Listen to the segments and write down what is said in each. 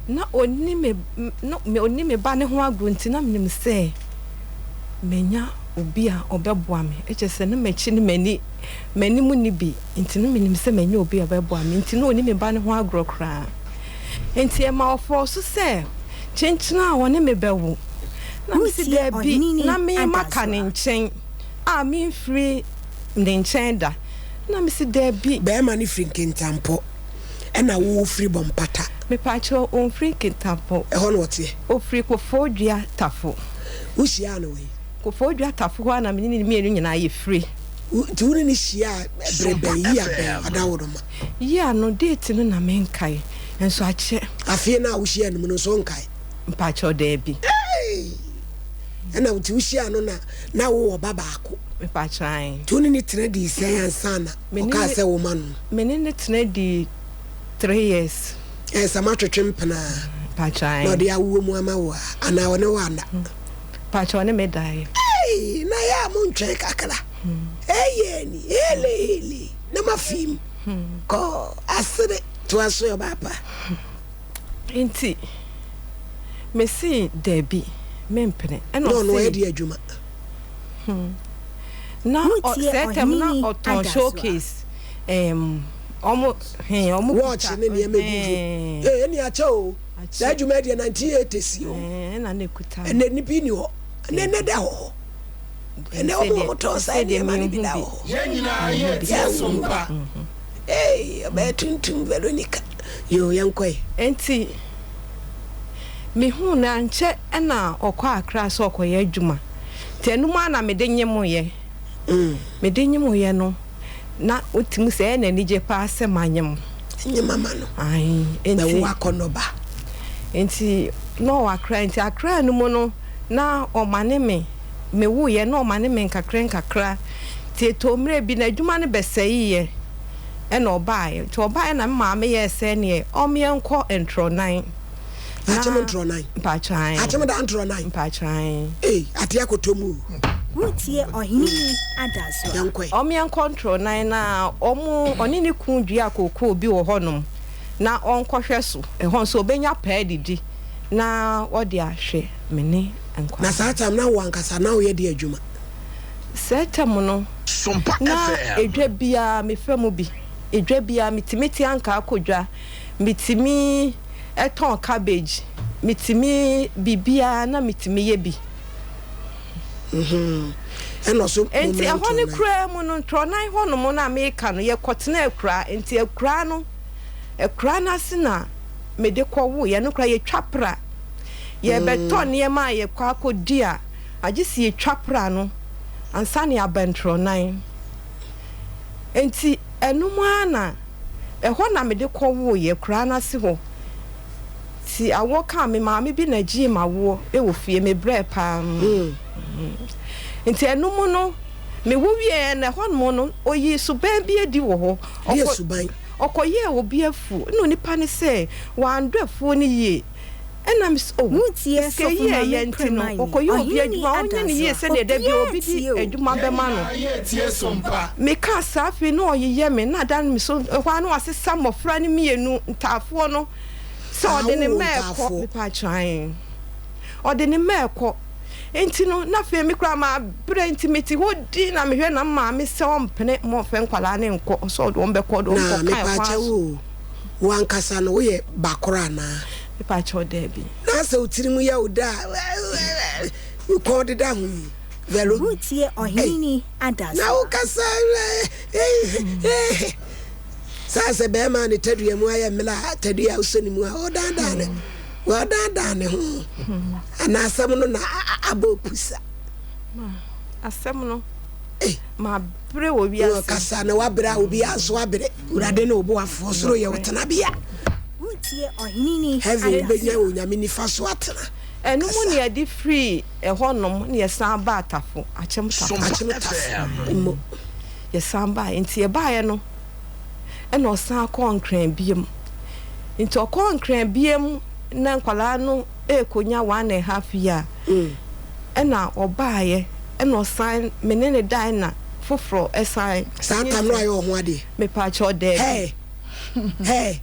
Na ɔnni me na ɔnni me ba no ho agorɔ nti na menim sɛ manya obi a ɔbɛboa me. Kyerɛ sɛ na m'akyi ne m'ani m'anim nni bi nti na menim sɛ manya obi a ɔbɛboa me nti na ɔnni me ba no ho agorɔ koraa. Nti ɛma ɔfɔɔ so sɛ kyenkyena a ɔne me bɛwo. Na mese Wotie daabi Ɔhene na me maka ne Adasoa. nkyɛn a memfiri ne nkyɛn da. Na mese daabi. Bɛɛma no firi Nkintampɔ ɛna wo firi Bɔmpata. Mepaakyɛw ɔnfiri Nkintampɔ. Ɛhɔ na ɔteɛ. Ɔfiri Kofoɔdua Tafo. Wo hyiaa no wɛn? Kofoɔdua Tafo hɔ ara na me ne no mmienu nyinaa yɛfiri. Wo nti wo ne no hyiaa bere bɛn? Year bɛn? Adaworoma. Year no date no na menkae nso akyɛ. Afeɛ no a wo hyiaa no mu no nso wonkae? Mpaakyɛw daabi. Eii! Ɛna nti wo hyiaa no na na wo wɔ ba baako? Mepaakyɛw ae. Nti wo ne no tena dii sɛn ansa na ɔkaa sɛ wo ma no? Me ne no tena dii 3 years. Ɛɛ sɛ moatwetwe mpena a Mpaakyɛw na ae. ɔde awoɔ mu ama wo a anaa ɔne wo anna? Mpaakyɛw ɔne me daeɛ. Eii! Na yɛ a montwɛn kakra? Ɛyɛ ni, hele hele, na mafim kɔ asere. Toa so ɔbaa pa. Nti mese daabi mempene ɛna Na ɔno ɔyɛ ɔse. deɛ adwuma? Na Wotie sɛ tɛm na Ɔhene ɔtɔn Adasoa. showcase ɔmo he ɔmo Watch kuta ne nneɛma egu so. Ee ɛni akyɛ o. Saa Akyɛ. adwuma deɛ 1980 o. Ɛna na ekuta no. Ɛnɛ nipa ni hɔ. Ɛnɛ ɛnɛ da hɔ hɔ. Ɛnɛ ɔmo a ɔmo tɔn saa Sɛ deɛ nneɛma no bi menhu da bi. wɔ hɔ. Yɛn nyinaa yɛ Menhu bi. tie Yɛn so mpa. Ee ɔbɛyɛ tuntum Veronica. Yoo yɛn kɔ yi. Nti mehuu no ankyɛ ɛna ɔkɔ Accra sɛ ɔkɔyɛ adwuma. Nti ɛno mu ara na mede nyemoeɛ. Mede nyemoeɛ no na wotumi sɛ ɛyɛ n'anigye paa sɛ manyem. Nye mama no. Ae Bɛwo nti akɔnɔba. Nti na ɔwɔ Accra nti Accra no mu no na ɔmane me mewoeɛ na ɔmane me nkakra nkakra nti ɛtɔɔ mmerɛ bi na adwuma no bɛsɛeɛ ɛna ɔbaeɛ nti ɔbaeɛ na me maame yɛɛ sɛ neɛ ɔmmeɛnkɔ Ntorɔnan na Akyem Ntorɔnan. Mpakyɛw. Akyem da Ntorɔnan. Mpakyɛw. Ei ate akɔtɔ mu o. Wotie Ɔhene Adasoa. Yɛnkɔ ɛ. Ɔmmeɛnkɔ Ntorɔnan na ɔmo ɔne ne kunu dua kookoo bi wɔ hɔnom na ɔnkɔhwɛ so ɛhɔ nso ɔbɛnya paa didi na ɔde ahwɛ me ne Na nkwadaa. saa time na wo ankasa na woyɛ deɛ adwuma? Saa tam no Sompa na FM. edwa biara mefa mu bi. Edwa biara metumi te ankaa kɔ dwa, metumi tɔn cabbage, metumi biribiara na metumi yɛ bi. Ɛna ɔso Nti mommra ɛhɔ no Ntorɔnan. koraa mu no, Ntorɔnan hɔnom no a meka no, yɛkɔtenaa akuraa. Nti akuraa no, akuraa no ase na mede kɔwoeɛ. Ɛno koraa yɛtwa pra. Yɛrebɛtɔ nneɛma a yɛkɔ akɔdi a, agye sɛ yɛtwa pra no ansa na yɛaba Ntorɔnan. Nti ɛno mu ara na ɛhɔ na mede kɔwoeɛ, akuraa no ase hɔ. Nti awoɔ kaa me, maame bi na ɛgyee m'awoɔ wɔ fie. Mebrɛɛ paa. Nti ɛno mu no, mewo wieɛ no, ɛhɔnom no, ɔyii suban bi adi wɔ hɔ. Deɛ Ɔkɔ suban? Ɔkɔyɛɛ obi afuo. Ɛna onipa no sɛ wandɔ afuo no yie. Ɛna me sɛ oh, Wotie sika Sɔfo yi a Maame ɛyɛ nti no, Premaini, ɔkɔyɛ obi Ɔhene adwuma, ɔnyɛ no yie Adasoa. sɛdeɛ da biara Obiara obi de tie o. adwuma Yɛn bɛma no. nyinaa yɛ tie so mpa. Mekaa saa afei na ɔyeyɛ me, na ada me so, ɛhɔ ara na wasesa mmɔfra no mmienu, ntaafoɔ no, sɛ Ah, ɔde ne wowɔ mma rekɔ. ntaafoɔ. Mepaakyɛw, ae. Ɔde ne mma rekɔ. Nti no, na afei me koraa mabrɛ nti mete hɔ dinn na mehwɛ na me maame sɛ ɔmpene ma ɔmfa nkwadaa no nkɔ, sɛ ɔde wɔn bɛkɔ, ɔde wɔn Na kɔka ɛkwan mepaakyɛw so. o, wo ankasa no woyɛ bakoro anaa? Mepaakyɛw, daabi. Na sɛ wo tirim yɛ wo dɛ a, wo kɔn deda ho yi, Vero. Wotie Ei, Ɔhene na Adasoa. wokasa saa sɛ bɛrima a ne tadua mu ayɛ mmerɛ a tadua a wosɔ ne mu a ɔdaadaa ne wɔdaadaa ne ho anaa asɛm no na abɔ pusa. Asɛm no Ei, mabrɛ wɔ wiase. Kasa na wabrɛ a obiara nso abrɛ. Awurade ne wo boafoɔ, soro yɛ wo Nokorɛ. tenabea. Wotie Ɔhene Heaven wobɛnya Adasoa. Onyame nifa so atena. Ɛno mu Kasa. ne yɛde firii ɛhɔnom ne yɛsan baa Tafo, Akyem Tafo. Sompa Akyem Tafo FM. mmɔ. Yɛsan baeɛ. Nti yɛbaeɛ no ɛna ɔsan kɔɔ Nkran biom. Nti ɔkɔɔ Nkran biom na nkwadaa no ɛrekɔnya 1½ year ɛna ɔbaeɛ ɛna ɔsan me ne ne dae na foforɔ ɛsan. Saa tam no ayɛ ɔho adeɛ. Mepaakyɛw, daabi. Hey, hey.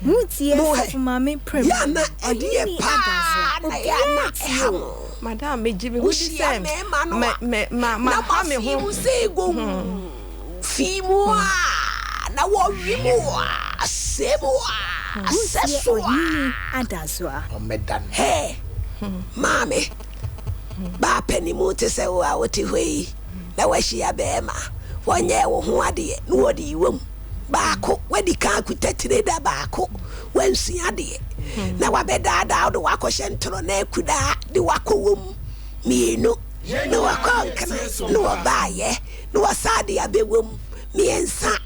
Wotie Mo hɛ, Sɔfo Maame Prem, yɛ a na ɛdeɛ Ɔheneni paa Adasoa, na yɛ a na obiara tie ɛha o. mo? Madam, megye me ho di Mohyia sɛ mmarima no mɛ a, mɛ ma na maha me moafi ho. mu sɛ gowu fi mu a, na wɔwe mo a, sɛ mo a, sɛ Wotie so Ɔheneni a. Adasoa. Ɔmmɛda no. Hɛ, maame, baa panin te sɛ wo a wote hɔ yi, na woahyia barima, wɔnyɛɛ wo ho adeɛ, na wɔde yi wam. Baako, woadi kan akuta tire da baako, woansua adeɛ, na wabɛdaadaa wo de woakɔhyɛ ntorɔ na akudaa de woakɔ wam. Mmienu, na wakɔ Nkran, na wɔbaayɛ, na wɔsaa de abɛwam. Mmiɛnsa,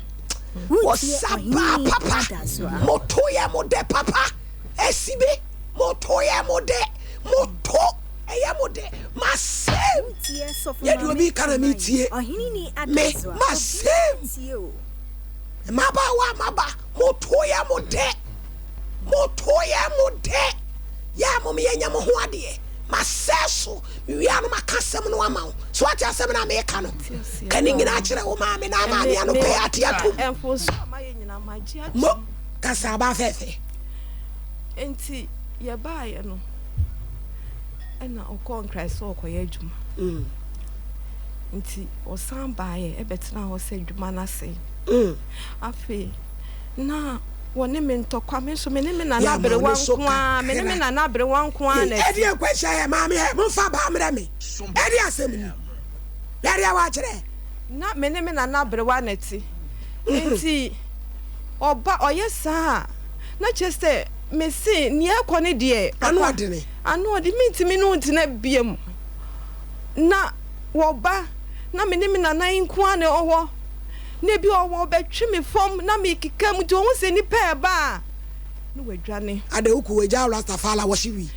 Wotie wɔsa baa Ɔheneni papa, Adasoa. moto yɛ mo dɛ papa, asibe, moto yɛ mo dɛ, moto ɛyɛ mo dɛ, masɛm. Wotie Sɔfo Nyɛ deɛ Maame obi ka na Prem, metie. Ɔheneni Me, Adasoa, obiara masɛm. tie o. Mmabaawa maba, moto yɛ mo dɛ, moto yɛ mo dɛ, yɛ a mom yɛnyɛ mo ho adeɛ. Masɛ so, mewia no maka asɛm no ama wo. So wate asɛm no a meka no? Ka ne nyinaa kyerɛ wo maame na maame ano pɛ ate atom. Mfomso a mayɛ nyinaa magye atom. Mo, kasa aba fɛfɛ. Nti yɛbaeɛ no, ɛna ɔkɔɔ Nkran sɛ ɔkɔyɛ adwuma. Nti ɔsan baeɛ ɛbɛtena hɔ sɛ adwuma no asɛe. Afei na wɔne me ntɔkwa, me nso me ne me nana Yɛ ama wo aberewa ne so nko ara, me ne me kakra. nana aberewa nko ara na ɛte. Ɛdeɛ nkwanhyia yɛ maame ɛ, momfa baa mmerɛ me. Ɛdeɛ asɛm ni. Ɛdeɛ wakyerɛ. Na me ne me nana aberewa na ɛte. Nti ɔba ɔyɛ saa a, na kyerɛ sɛ mese nea ɛkɔ ne deɛ Ano papa, ɔdene. ano ɔde mentumi ne wo ntena biam. Na wɔba na me ne me nana yi nko ara na ɛwɔ hɔ. Na ebi wɔ hɔ ɔbɛtwe me fam na mekeka mu nti ɔhu sɛ nnipa ɛreba a na wadwane. Adawuku wagya Rastafala wɔhye wi.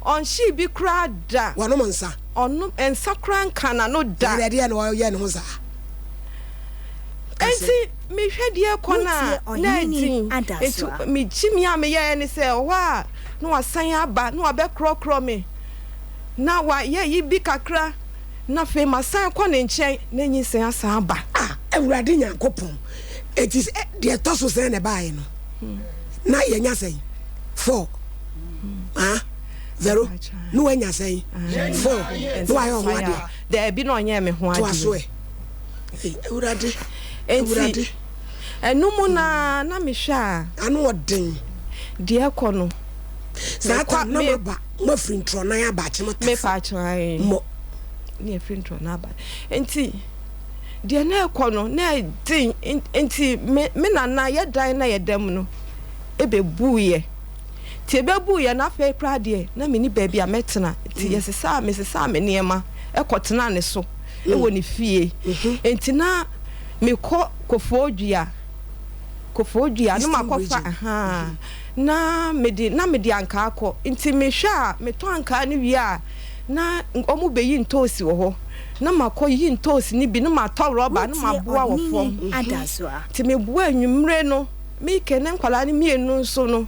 Ɔnhyee bi koraa da. Wɔnom nsa. Ɔnom nsa koraa nka n'ano da. Ɛdeɛ na ɔyɛ ne ho saa. Enti mehwɛ deɛ ɛkɔ no a Wotie na Ɔheneni ɛden. Enti Adasoa. megye me a meyɛɛ ne sɛ ɔhɔ a na wasan aba na wabɛkorɔkorɔ me na wayɛ yi bi kakra na afei masan kɔ ne nkyɛn na nyinsɛn asan aba. Ah, Awurade Nyankopɔn. Enti sɛ deɛ ɛtɔ so sɛn na ɛbaeɛ no? Na yɛnya sɛn? Four. Ah, Vero, na wanya sɛn? Four. Na wayɛ ɔho adeɛ. Daabi, na ɔnyɛɛ me ho Toa so adeɛ. ɛ. Ei, Awurade, Enti Awurade. ɛno mu no ara na mehwɛ a. Ano ɔden. Deɛ ɛkɔ no. Saa Mekɔ tam na me. moaba, moafiri ntorɔnan aba akyem tafo. Mepa akyɛw Mo. Ne afiri ntorɔnan aba. Enti deɛ na ɛkɔ no na ɛden. Enti me me nana yɛ dan na yɛda mu no ɛbɛbuiɛ. Nti ɛbɛbuiɛ no afei koraa deɛ na menni baabi a mɛtena. Nti yɛsesaa mesesaa me nneɛma kɔtenaa ne so wɔ ne fie. Nti na mekɔ Kofoɔdua, Kofoɔdua na Eastern makɔfa Region. ahaa na mede na mede ankaa kɔ. Nti mehwɛ a metɔ ankaa no wie a na wɔn bɛyi ntoosi wɔ hɔ. Na makɔ yi ntoosi no bi na matɔ rɔba na Wotie maboa wɔ Ɔheneni fam. Adasoa. Nti meboa anwummere no, meke ne nkwadaa no mmienu nso no,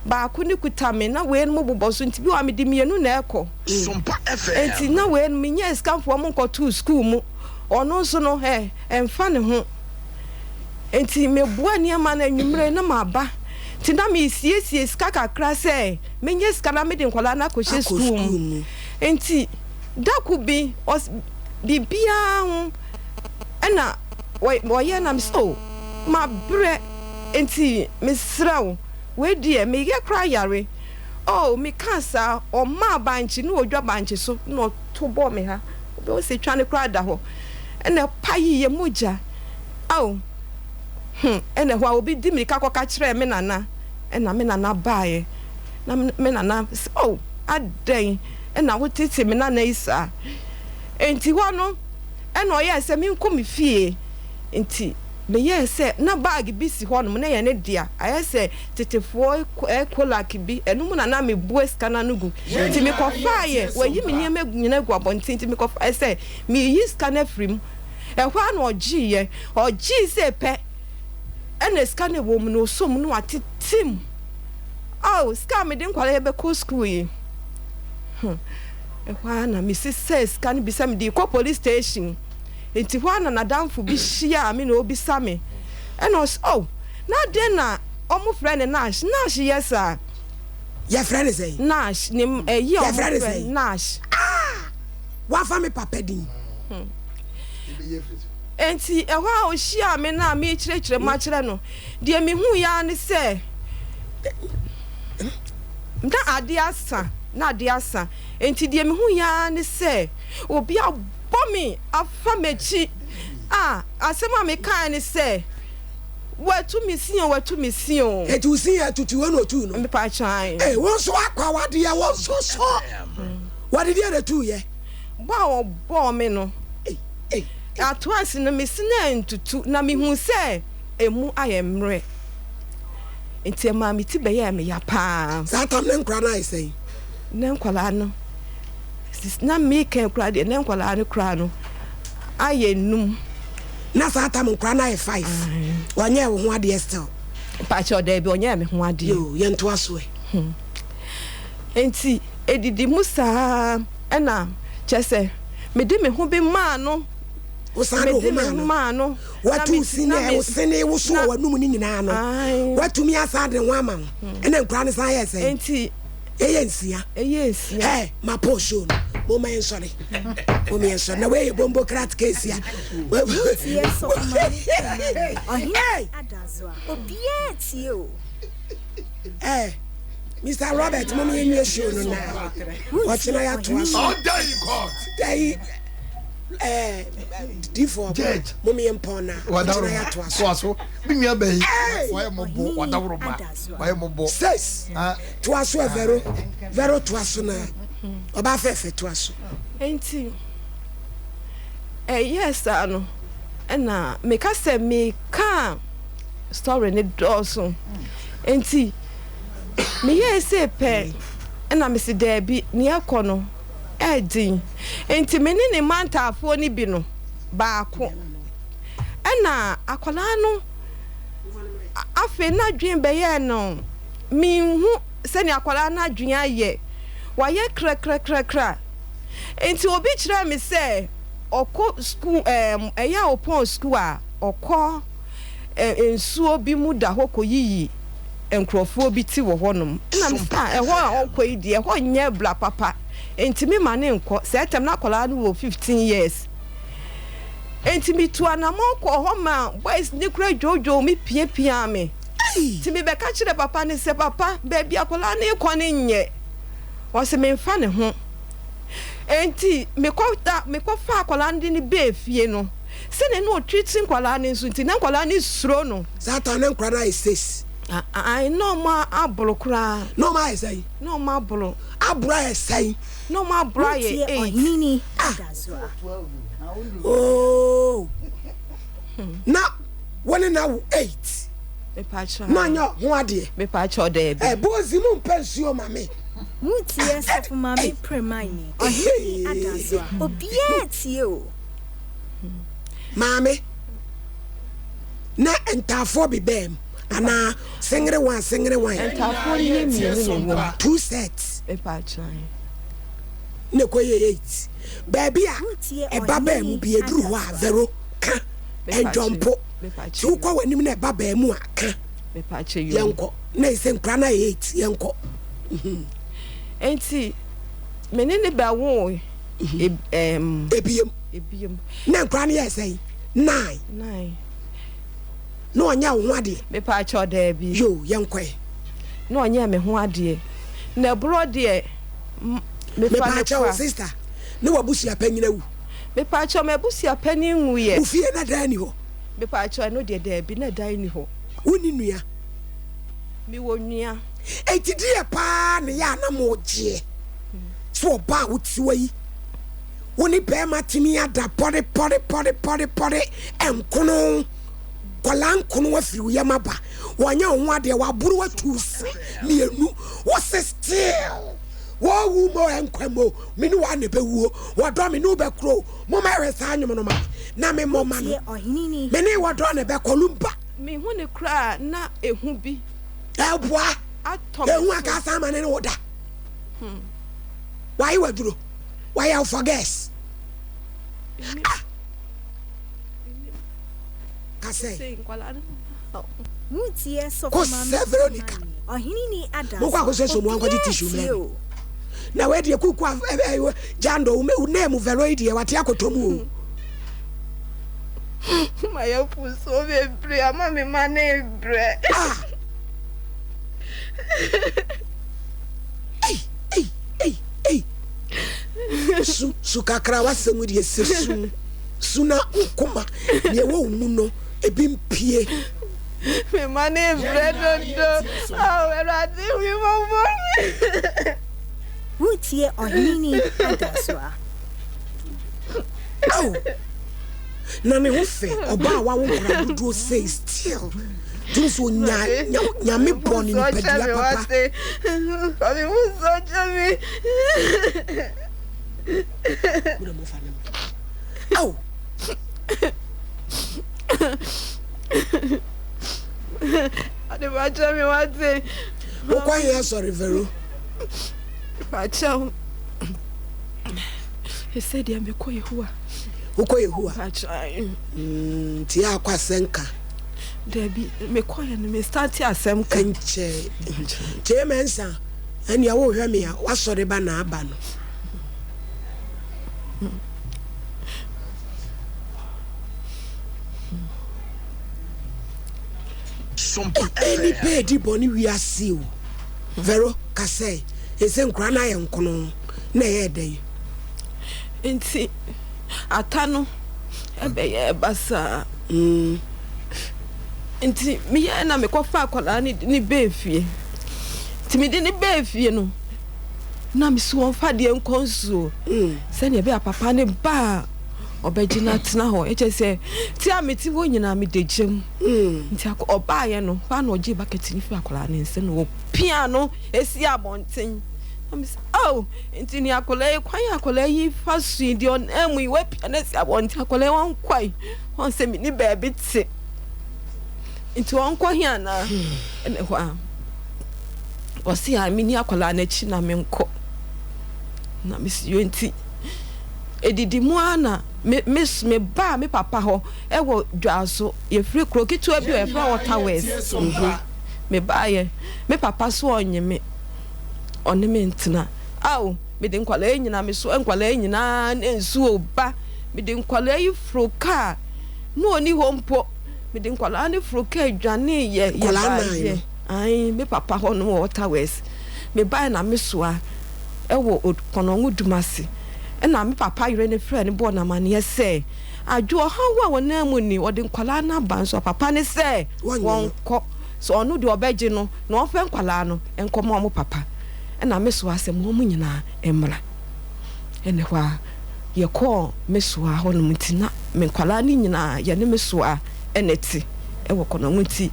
baako no kuta me na wei no mo bobɔ so nti bi wɔ a mede mmienu na ɛkɔ. Sompa FM. Nti na wei no menyaa sika mfa wɔn nkɔtoo sukuu mu. Ɔno nso no ɛ ɛmfa ne ho. Nti meboa nneɛma no anwummere na maba. Nti na mesiesie sika kakra sɛ menya sika na mede nkwadaa no akɔhyɛ Akɔ sukuu sukuu mu. mu. Nti da ko bi ɔs biribiara ho ɛna wɔyɛ na mesɛ o mabrɛ nti mesrɛ wo wei deɛ meyɛ koraa yare. Oh mekaa saa ɔmaa bankye na ɔdwa bankye so na ɔto bɔɔ me ha. Wobɛhu sɛ twa no koraa da hɔ ɛna ɛpa yi yɛ mogya. Ao hmm ɛna ɛhɔ a obi di mirika kɔka kyerɛɛ me nana ɛna me nana baeɛ na me nana sɛ oh adɛn ɛna wotete me nana yi saa. Enti hɔ no ɛna ɔyɛɛ sɛ menkɔ me fie. Nti meyɛɛ sɛ na bag bi si hɔnom na ɛyɛ ne dea, ayɛ sɛ tetefoɔ kolak bi, ɛno mu na na mebue sika no ano gu. Nti mekɔfaeɛ, wayi me nneɛma nyinaa agu abɔnten, nti mekɔfaeɛ sɛ mereyi sika no afiri mu. Ɛhɔ ara na ɔgyeeɛ, ɔgyee sei pɛ ɛna sika no a ɛwɔ mu no ɔsɔ mu na watete mu. Ao, sika a mede nkwadaa yi bɛkɔ sukuu yi. Hmm. Ɛhɔ ara na mesesɛɛ sika no bi sɛ mede rekɔ police station. Enti hɔ ara na n'adamfo bi hyiaa me na ɔrebisa me. Ɛna ɔse, Oh, na adɛn na. Ɔmo frɛ no Nash. Nash yɛ saa. Yɛfrɛ no sɛn? Nash ne ɛyi a ɔmo Yɛfrɛ no frɛ sɛn? Nash. Ah! Wafa me papa din. Enti ɛhɔ a ɔhyiaa me no a merekyerɛkyerɛ mu akyerɛ no, deɛ mehuiɛ ara ne sɛ na adeɛ asa, na adeɛ asa. Enti deɛ mehuiɛ ara ne sɛ obi abɔ me afa m'akyi a asɛm a mekaeɛ ne sɛ, Watu me sin o, watu me sin o. Enti wo sin yɛ tutu hɔ na otuu no? Mepa kyɛw ae. Ee, wo nso akɔ awadeɛ, wo nso so. Wɔde deɛ na etuu yɛ? Bɔ a ɔbɔɔ me no, atoa no me se no antutu, na mehuu sɛ emu ayɛ mmerɛ. Nti ɛmaa me ti bɛyɛɛ me ya paa. Saa tam ne nkwadaa no ayɛ sɛn? Ne nkwadaa no, na meka koraa deɛ, ne nkwadaa no koraa no ayɛ num. Na saa tam nkwadaa no ayɛ five. Ɔnyɛɛ wo ho adeɛ still? Mpakyɛw, daabi, ɔnyɛɛ me ho adeɛ. Yoo, yɛntoa so ɛ. Nti edidi mu saa ɛna kyerɛ sɛ mede me ho bi maa no. Wosan de wo ho Mede me maa ho no. maa no. Na Watu me wo sin na a me wosene woso na wɔ w'anum no nyinaa no, ae. watumi asan de ne ho ama wo. Ɛna nkwadaa no san yɛɛ sɛn? Enti Ɛyɛ nsia. ɛyɛ nsia. Hey, ma Paul show no. Momma yɛnsɔre. Momma yɛnsɔre. Na wei yɛ bombo krat case a. Wotie sɔfo maame Premani, ɔhene Hey! Adazoa. Obiara tie o. Eh, Mr. Robert, mom yɛnwie show no na Wotie ɔkyena yɛatoa ɔhene so. Order in court. Dayi, eh, difoɔ, Judge. mom yɛmpɔn na ɔkyena Wadaworo yɛatoa so. toa so. Me nua bɛyi. Hey! Wayɛ mɔbɔ. Ɔhene Wadaworo ma. Adazoa. Wayɛ mɔbɔ. Sis, Ah. toa so ɛ Vero. Vero toa so na ɔbaa fɛfɛ toa so. Enti ɛyɛɛ saa no ɛna meka sɛ meka story no dɔɔso. Enti meyɛɛ sei pɛ ɛna mese daabi nea ɛkɔ no ɛɛden. Enti me ne ne mantaafoɔ no bi no baako ɛna akwadaa no afei n'adwene bɛyɛɛ no menhu sɛnea akwadaa no adwene ayɛ wayɛ krakrakrakra. Enti obi kyerɛɛ me sɛ ɔkɔ sukuu ɛɛm ɛyɛ a ɔpɔn sukuu a ɔkɔ nsuo bi mu da hɔ kɔyiyi nkurɔfoɔ bi ti wɔ hɔnom. Ɛna me sɛ, ah, ɛhɔ a ɔkɔ yi deɛ, ɛhɔ nyɛ bra papa. Enti me ma no nkɔ. Saa tam na akwadaa no wɔ 15 years. Enti metu anamɔn kɔɔ hɔ ma boys ne kura dwoodwoo me piapiaa me. Nti mebɛka kyerɛ papa no sɛ, papa, baabi akwadaa no rekɔ no nyɛ. Ɔse memfa ne ho. Enti mekɔ mekɔfa akwadaa no de no bɛɛ fie no, Sɛnea na ɔtreat nkwadaa no nso nti, na nkwadaa no suro no. Saa time na nkwadaa no ayɛ six. Ae, na wɔn aboro koraa. Na wɔn ayɛ sɛn? Na wɔn aboro. Aboro ayɛ sɛn? Na wɔn aboro ayɛ Wotie eight. ɔhene Ah! Adazoa. Oh! Na wo ne na wo eight. Mepakyɛw. Na ɔnyɛ ho adeɛ. Mepakyɛw daabi. Eh, Bozi mo mpɛ nsuo ma me. Wotie sɔfo maame Premani, ɔhene Adazoa. Obiara tie o. Maame, na ntaafoɔ bi bɛn mu anaa sengere one sengere one. Ntaafoɔ no yɛ mmienu na ɛwɔ mu. Two sets. Mepakyɛw. Na ɛkɔ yɛ eight. Baabi a Wotie ɛba bɛn mu ɔhene bi eduru hɔ a Adazoa. vero ka ɛndwɔmpo. Mepakyɛw. Ti wokɔ w'anim na ɛba bɛn mu a ka. Mepakyɛw yoo. Yɛnkɔ. Na ɛsɛ nkura na yɛ eight yɛnkɔ. Enti me ne ne bɛwoo Ebiem. Ebiem. Na nkura no yɛ sɛn? Nine. Nine. Na ɔnyɛ wo ho adeɛ? Mepaakyɛw daabi. Yoo, yɛnkɔ ɛ. Na ɔnyɛ me ho adeɛ. Na ɛborɔ deɛ, mefa no Mepaakyɛw, kwa. sister, ne w'abusua panyin awu? Mepaakyɛw, m'abusua panyin nwuiɛ. Wo fie na dan ni hɔ? Mepaakyɛw, ɛno deɛ daabi, na dan ni hɔ. Wonni nua? Mewɔ nua. Enti deɛ paa na ɛyɛ a na mogyeɛ? Sɛ ɔbaa a wote hɔ yi, wo ne bɛrima tumi ada pɔre pɔre pɔre pɔre pɔre nkono, nkwadaa nkono afiri wo yam aba, wɔnyɛ wo ho adeɛ, waboro watu se mmienu, wo se still, wɔwu mo nkwa mo, me ne wɔn na ɛbɛwuo, wɔdɔ me ne wo bɛkuro, mo ma ɛwɛ saa nnwom no ma me, na me mmɔ ma no, me ne wɔdɔ na ɛbɛkɔ lumba. Mehu ne koraa na ehu bi. Ɛboa. Atɔ me Ehu so. aka asan ma ne ne wo da. Wayɛ waduro. Wayɛ wo forgets. Ah! Kasɛ. Wotie Sɔfo Kɔ Maame sɛ Veronica. Premani, Ɔhene ni Monkɔ Adasoa, akɔsɛ so mu ankɔgye obiara tissue tie mmerɛ me. o. Na wei deɛ kuku a ɛ ɛ jando wo name Vero yi deɛ wate akɔtɔ mu o. Mayɛ mfomsoɔ bebree ama me mma no rebrɛ. Ah! Ei ei ei ei. Su su kakra w'asɛm deɛ sɛ su su na wo koma deɛ ɛwɔ wo mu no ebi mpie. Me mma no rebrɛ dodo. Ao Awurade hu me mmɔbɔ. Woretie Ɔhene ni Adasoa. Ao na ne ho fɛ ɔbaa a wawo nkwadaa dodoɔ sei still tumi sɛ onya nyame bɔ ne nipadua papa. Ao. Ade fakyɛ me wate. Wokɔ he asɔre Vero? Fakyɛ wo. Ɛsɛ deɛ mekɔ Yehowa. Wokɔ Yehowa? Fakyɛ. Mm, nti yɛ akɔ asɛnka. Dabi, mekɔ yɛ no me start asɛm ka. Nkyɛ. Kyɛ mɛnsa, ɛnea wohwɛ me a, wasɔre ba na aba no. Ei nnipa edi bɔne wiase o. Vero ka sɛ ese nkora no ayɛ nkono na ɛyɛɛ dɛn? Nti ata no bɛyɛɛ basaa. Nti meyɛɛ na mekɔfaa akwadaa no de no baa fie. Nti mede no baa fie no, na mesi wɔmfa deɛ nkɔ nsuo sɛdeɛ ɛbɛyɛ a papa no ba a ɔbɛgye no atena hɔ. Ɛkyɛ sɛ te a mete hɔ nyinaa meda gya mu. Nti ɔbaeɛ no, hɔ a na ɔgyee bucket no firi akwadaa no nsam na ɔpia no si abɔnten. Na mese, oh, nti nea akwadaa yi, kwan a akwadaa yi fa so yi, deɛ ɔnam mu yi, wapia no asi abɔnten, akwadaa yi ɔnkɔ yi, ɔn sɛ menni baabi te. Nti ɔnkɔ he anaa? Ɛna hɔ a, ɔse a menni akwadaa no akyi na menkɔ. Na mese, yo nti, ɛdidi mu ara na me, me, mebaa me papa hɔ wɔ Dwaso. Yɛfiri kuro ketewa bi a yɛfrɛ hɔ Towers. Mebaeɛ, me papa so ɔnnye me, ɔne me ntena. Ao, mede nkwadaa yi nyinaa, mesoa nkwadaa yi nyinaa na nsuo ba. Mede nkwadaa yi foro kaa, na ɔnni hɔ mpo. Mede nkwadaa no foro kaa dwaneeɛ, yɛbaeɛ. Ae, me papa hɔ no wɔ Towers. Mebaeɛ na mesoa wɔ Kɔnɔngo Dumase. Ɛna me papa yere no frɛɛ no bɔɔ no amaneɛ sɛ, Adwo, ɔhaw a wɔnam mu ni, wɔde nkwadaa no aba nso a papa ne sɛ wɔnkɔ. Sɛ ɔno deɛ ɔbɛgye no na ɔmfa nkwadaa no nkɔma wɔn papa. Ɛna me soa sɛ ma wɔn nyinaa mmra. Ɛna ɛhɔ ara yɛkɔɔ me soa hɔnom nti na me nkwadaa no nyinaa yɛne me soa na ɛte wɔ Kɔnɔngo nti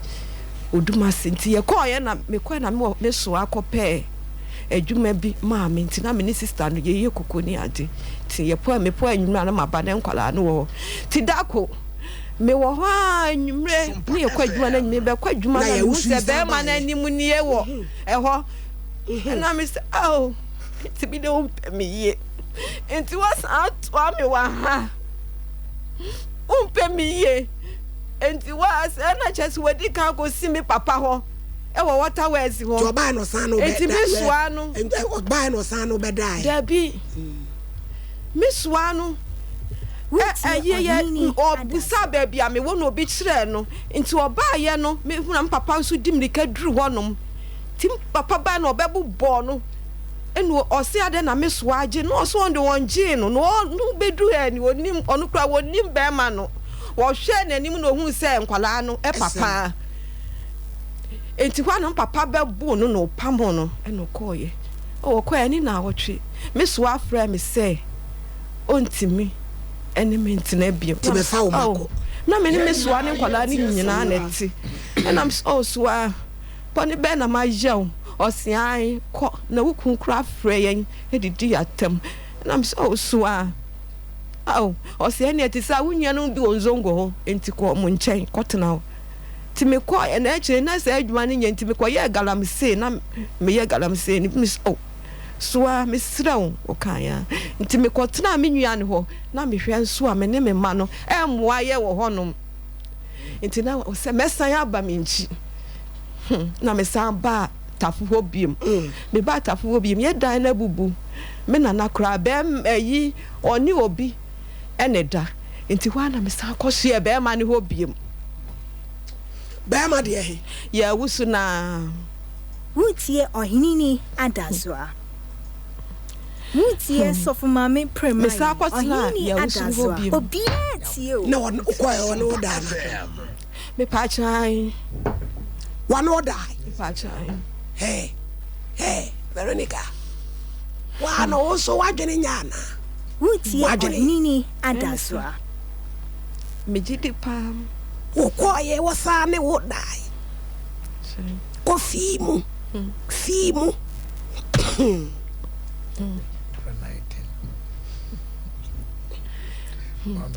Odumase nti yɛkɔɔeɛ na mekɔɛ na mewɔ me soa kɔpɛɛ adwuma bi maa me nti na me ne sista no yɛyɛ koko ne ade nti yɛpɔ mepɔ anwummerɛ a na maba na nkwadaa no wɔ hɔ nti da ko mewɔ hɔ a anwummerɛ ne yɛkɔ adwuma no anwummerɛ bɛkɔ adwuma na mehu sɛ bɛrima no anim nie wɔ ɛhɔ ɛna me sɛ ao nti bi de wompɛ me yie nti woasan atoa me wɔ ha wompɛ me yie nti woasɛ na kyerɛ sɛ wadi kan kɔsi me papa hɔ ɛwɔ water works hɔ. Nti ɔbaa na ɔsan no bɛ. Nti me soa no. Ɔbaa na ɔsan no bɛ dae. Dabi. Me soa no. Ɛyɛ yɛ ɔbusa baabi a mewɔ na obi kyerɛɛ no. Nti ɔbaa yɛ no me huna me papa nso di mirika duru hɔ nom. Nti me papa baa na ɔbɛbobɔɔ no. Ɛna ɔse adɛn na me soa agye no ɔse ɔno de ɔngyee no na ɔno bɛduru ha ni ɔnim ɔno koraa ɔnim bɛrima no. Ɔhwɛɛ n'anim na ohuu sɛ nkwadaa no papa. Enti hɔ a na me papa bɛboo no na ɔpamoo no na ɔkɔeɛ. Ɔkɔeɛ ne naawɔtwe, me soa frɛɛ me sɛ ɔntumi ne me ntena bio. Nti bɛfa wo ma kɔ. Na me ne me soa ne nkwadaa no nyinaa na ɛte. Ɛna me sɛ, oh soa, bɔne bɛn na mayɛ wo? Ɔse ae, kɔ na wo kunu koraa frɛ yɛn didi yɛn atɛm. Ɛna me sɛ, oh soa. Ao, ɔse ɛneɛ te sɛ wo nuanom bi wɔ Nzongo hɔ, enti kɔ wɔn nkyɛn kɔtena hɔ. Nti mekɔeɛ na akyire na saa adwuma no nyɛ nti mekɔyɛɛ galamsey na meyɛ galamsey no mesɛ oh soa mesrɛ wo ɔkaeɛ a nti mekɔtenaa me nua no hɔ na mehwɛ nso a me ne me mma no ɛmmoa yɛ wɔ hɔnom. Nti na sɛ mɛsan aba me nkyi. Hmm, na mesan baa Tafo hɔ biom. Mebaa Tafo hɔ biom, yɛ dan no abubu. Me nana koraa, bɛɛma ayi, ɔne obi ɛna ɛda. Nti hɔ ara na mesan kɔsoɛɛ bɛɛma no hɔ biom. Bɛɛma deɛ he? Yɛ awusu no ara. Woretie Ɔheneni Adasoa. Woretie Sɔfo Maame Premayi, Mesan kɔtenaa Ɔheneni yɛ awusu no hɔ Adasoa. biom. Obiara tie o. Na ɔne wokɔɛ ɔne wo daa no? Mepaakyɛw ae. Wane wo daa? Mepaakyɛw ae. Hey, hey, Veronica. Waa no wo nso w'adwene nyɛ anaa? Woretie W'adwene. Ɔheneni Adasoa. Megye di paa. Wokɔɔeɛ wɔsan ne wo dae. Kɔ fii mu, fii mu.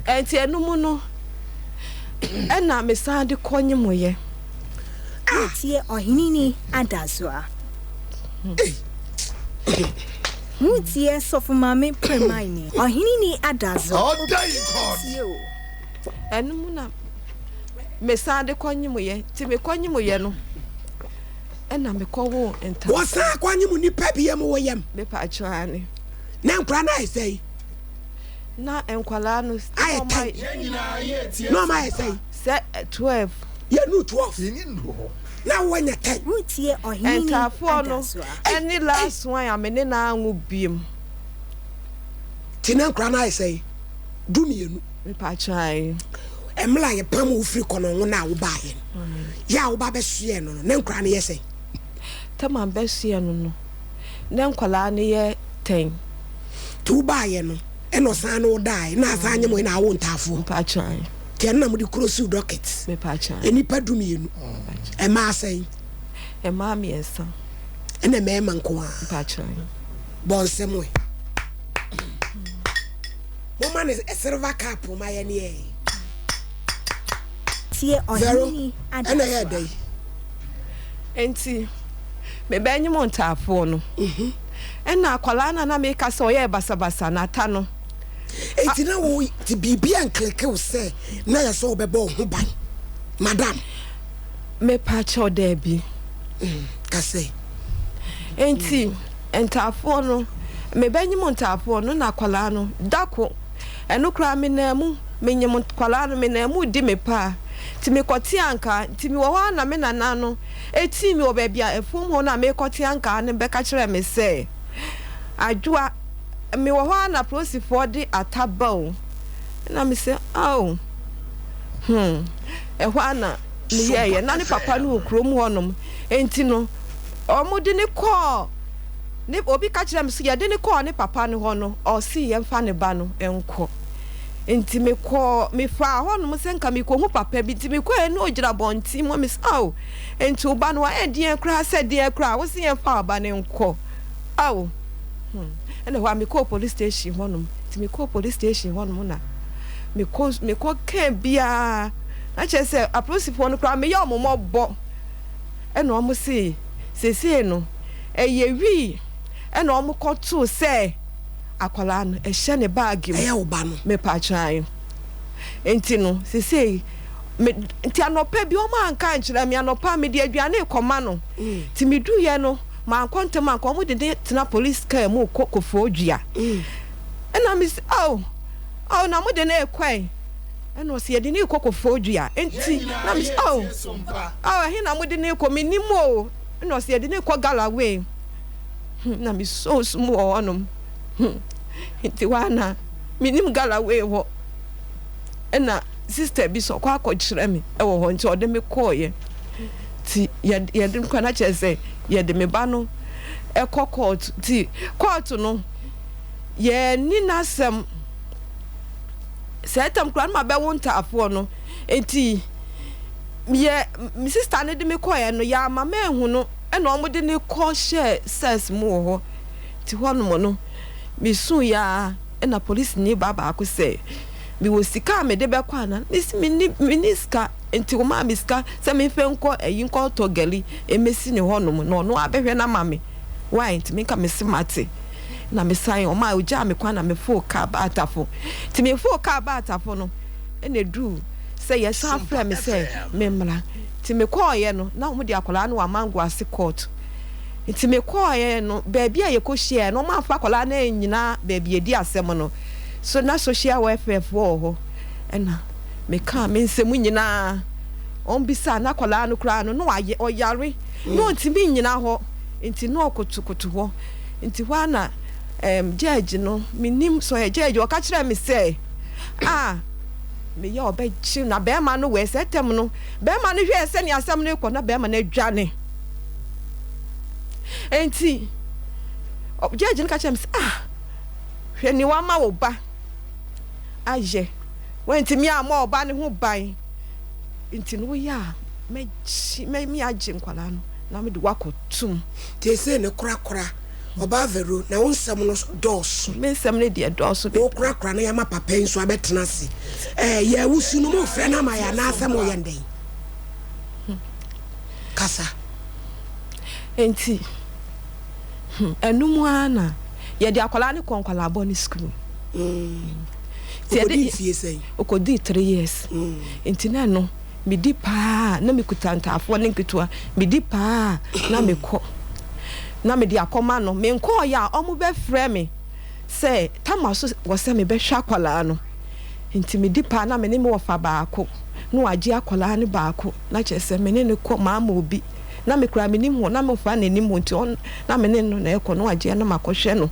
Ɛnti ɛno mu no ɛna mesan de kɔ nyemoyɛ. Woretie Ɔheneni Adasoa. Woretie Sɔfo Maame Premaini, Ɔheneni Adasoa. Order in court. Tie o. Ɛno mu na mesan de kɔ nyemoyɛ. Nti mekɔ nyemoyɛ no ɛna mekɔ woo nta. Wɔsan kɔ nyem nipa bi yam wɔ yam. Mepaakyɛw aane. Na nkora no ayɛ sɛn? Na nkwadaa no. Ayɛ tɛn. Na ɔmo ayɛ sɛn? Sɛ 12. Yɛnu 12. Na wɔanya tɛn. Woretie Ɔhene Ntaafoɔ no Adasoa. ɛne last one a me ne no anwo biem. Ti na nkwadaa no ayɛ sɛn? 12. Mepaakyɛw ae. Mmerɛ a yɛpam wo firi kɔnɔngo no a wobaeɛ no, yɛ a woba bɛsoɛɛ no no, na nkwadaa no yɛ sɛn? Tama bɛsoɛɛ no no, na nkwadaa no yɛ tɛn. Nti wobaeɛ no, ɛna ɔsan ne wo daeɛ, na asan nye mo na awo ntaafoɔ. Mepaakyɛw ae. Nti ɛno na mode kuro siw docket. Mepaakyɛw ae. Nnipa 12. Mmaa sɛn? Mmaa mmiɛnsa. Ɛna mmarima nko ara. Mepaakyɛw ae. Bɔ nsɛm ɛ. Momma no silver cup ma yɛn ɛ. Tie Vero, Ɔhene ɛna ɛyɛɛ Adasoa. dɛn? Enti mebɛnyem ntaafoɔ no. Ɛna akwadaa no a na meka sɛ ɔyɛɛ basabasa no, ata no. Enti na wo te biribi ankleke wo sɛ na yɛ sɛ wobɛbɔ wo ho ban, madam? Mepa kyɛw, daabi. Ka sɛ. Enti ntaafoɔ no, mebɛnyem ntaafoɔ no na akwadaa no, da ko, ɛno koraa menam mu, menyem akwadaa no, menam mu redi me paa. Nti mekɔte ankaa, nti mewɔ hɔ ara na me nana no tii me wɔ baabi a afuom hɔ no a merekɔte ankaa no bɛka kyerɛɛ me sɛ, Adwoa, mewɔ hɔ ara na polisifoɔ de ata ba o. Ɛna mese, Ao, hmm, ɛhɔ ara na meyɛeɛ. Na ne papa no wɔ kurom hɔnom, enti no, wɔde no kɔɔ ne, obi ka kyerɛɛ me sɛ yɛde no kɔɔ ne papa no hɔ no, ɔse yɛmfa ne ba no nkɔ. Nti mekɔɔ, mefaa hɔnom sɛ nka mekɔhu papa bi. Nti mekɔɛ na ɔgyina abɔnten mu, mese, Ao, nti wo ba no wayɛ deɛn koraa sɛ deɛn koraa wose yɛmfa wo ba no nkɔ? Ao, hmm. Ɛna hɔ a mekɔɔ police station hɔnom. Nti mekɔɔ police station hɔnom na mekɔ, mekɔ kaa biara. Na kyerɛ sɛ apolisifoɔ no koraa meyɛ wɔn mmɔbɔ. Ɛna wɔn se seesei no ɛyɛ wii ɛna wɔn kɔtoo sɛ akwadaa no ɛhyɛ ne baage mu. Ɛyɛ wo ba no. Mepaakyɛw ae. Nti no seesei me nti anɔpa bi wɔn anka ankyerɛ me anɔpa mede aduane rekɔma no. Nti meduiɛ no mankɔ ntɛm ankɔ wɔn de ne tena police car mu rekɔ Koforidua. Ɛna mese ao ao na mode no rekɔ ɛ? Ɛna ɔse yɛde no rekɔ Koforidua. Nti na mese ao ao ɛhe na mode no rekɔ mennim o. Ɛna ɔse yɛde no rekɔ Galloway. Hmm, na mesɔɔ sum wɔ hɔnom. Hmm, nti hɔ a na menim Galloway hɔ. Ɛna sister bi sɛ ɔkɔ akɔkyerɛ me wɔ hɔ nti ɔde me kɔɔeɛ. Nti yɛde kɔ na kyerɛ sɛ yɛde me ba no ɛkɔ court. Nti court no yɛanni n'asɛm. Sɛ ɛtam koraa no mabɛwo ntaafoɔ no. Nti yɛ me sister no de me kɔeɛ no yɛama manhu no. Ɛna wɔde no kɔ hyɛɛ cells mu wɔ hɔ. Nti hɔnom no, mesuiɛ ara ɛna polisini baa baako sɛ, mewɔ sika a mede bɛkɔ anaa? Mese menni, menni sika. Nti ɔmaa me sika sɛ memfa nkɔ ayi nkɔtɔ gari mmɛsi ne hɔnom na ɔno abɛhwɛ no ama me. Why? Nti menka mese mate. Na mesan, ɔmaa ɔgyaa me kwan na mefoo kaa baa Tafo. Nti mefoo kaa baa Tafo no, ɛna ɛduu. sɛ yɛsan frɛɛ me sɛ memmra. Nti mekɔeɛ no, na wɔde akwadaa no wɔ Amango ase court. Nti mekɔeɛ no, baabi a yɛkɔhyiaeɛ no, wɔamfa akwadaa no annyina baabi yɛdi asɛm no. So na social welfare foɔ wɔ hɔ. Ɛna mekaa me nsɛm nyinaa. Wɔbisaa na akwadaa no koraa no, na wayɛ, ɔyare. Na ɔntumi nnyina hɔ. Nti na ɔkotokoto hɔ. Nti hɔ ara na um, judge no, mennim sɛ ɔyɛ judge, ɔka kyerɛɛ me sɛ, ah, meyɛ ɔbɛkye na bɛrima no wɔ sɛ tɛm no, bɛrima no hwɛɛ sɛnea asɛm no rekɔ na bɛrima no adwane. Nti judge no ka kyerɛɛ me sɛ, ah, hwɛ nea wama wo ba ayɛ, wantumi ammɔ ɔba no ho ban, nti no woyɛ a mɛgye, mɛmi agye nkwadaa no na mede wakɔtum. Seesei ne korakora, Ɔbaa Vero, na wo nsɛm no dɔɔso. Me nsɛm no deɛ dɔɔso bebree. Wo korakora na yɛama papa yi nso abɛtena ase. Ɛɛ, yɛ awusu no, mofrɛ no ama yɛ anaasɛ moyɛ no dɛn? Kasa. Enti, hmm, ɛno mu ara na yɛde akwadaa no kɔ nkwadaa bɔ ne sukuu. Nti yɛde Ɔkɔdii mfie sɛn? Ɔkɔdii 3 years. Nti na ɛno medi paa na mekuta ntaafoɔ ne nketewa, medi paa na mekɔ na mede akɔma no. Menkɔɔyɛ a, ɔmo bɛfrɛ me sɛ tama so wɔ sɛ mebɛhwɛ akwadaa no. Nti medi paa na me ne me wɔfa baako na wagye akwadaa no baako, na kyerɛ sɛ me ne no kɔ maama obi na me koraa menim hɔ na me wɔfa n'anim hɔ, nti ɔn na me ne no na ɛkɔ na wagye na makɔhwɛ no